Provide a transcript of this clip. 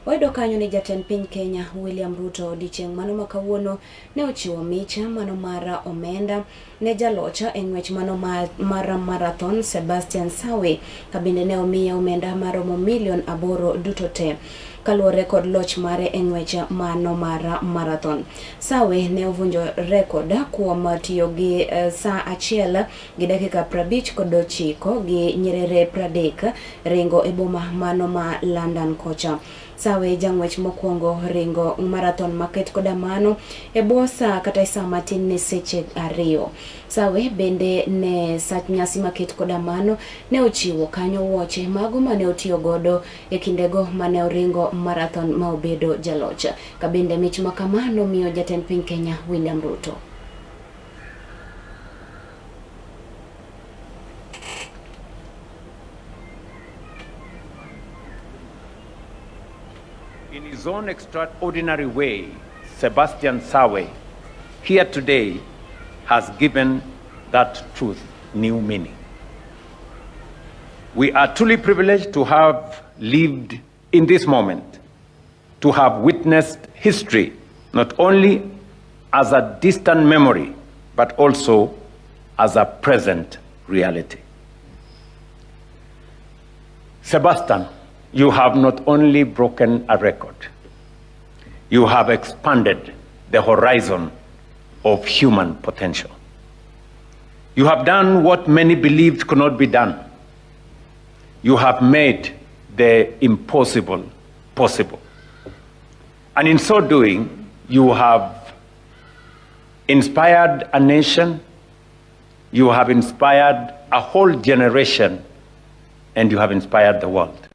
Wayudo kanyo ni jatend piny Kenya William Ruto odiechieng' mano ma kawuono ne ochiwo mich mano mar omenda ne jaloch e ng'wech mano mar marathon Sebastian Sawe, ka bende ne omiye omenda maromo milion 8 duto te kaluwore kod loch mare e ng'wech mano mar marathon. Sawe ne ovunjo rekod kuom tiyo gi saa 1 gi dakika 59 gi nyerere 30 ringo e boma mano ma London kocha. Sawe jang'wech mokwongo ringo marathon maket koda mano e bwo saa kata e saa matin ne seche 2. Sawe bende ne sach nyasi maket koda mano ne ochiwo kanyo wuoche mago mane otiyo godo e kindego mane oringo marathon ma obedo jaloch. Ka bende mich makama nomiyo jatend piny Kenya William Ruto. In his own extraordinary way, Sebastian Sawe, here today, has given that truth new meaning. We are truly privileged to have lived in this moment, to have witnessed history, not only as a distant memory, but also as a present reality. Sebastian, you have not only broken a record, you have expanded the horizon of human potential. You have done what many believed could not be done. You have made the impossible possible. And in so doing, you have inspired a nation, you have inspired a whole generation, and you have inspired the world.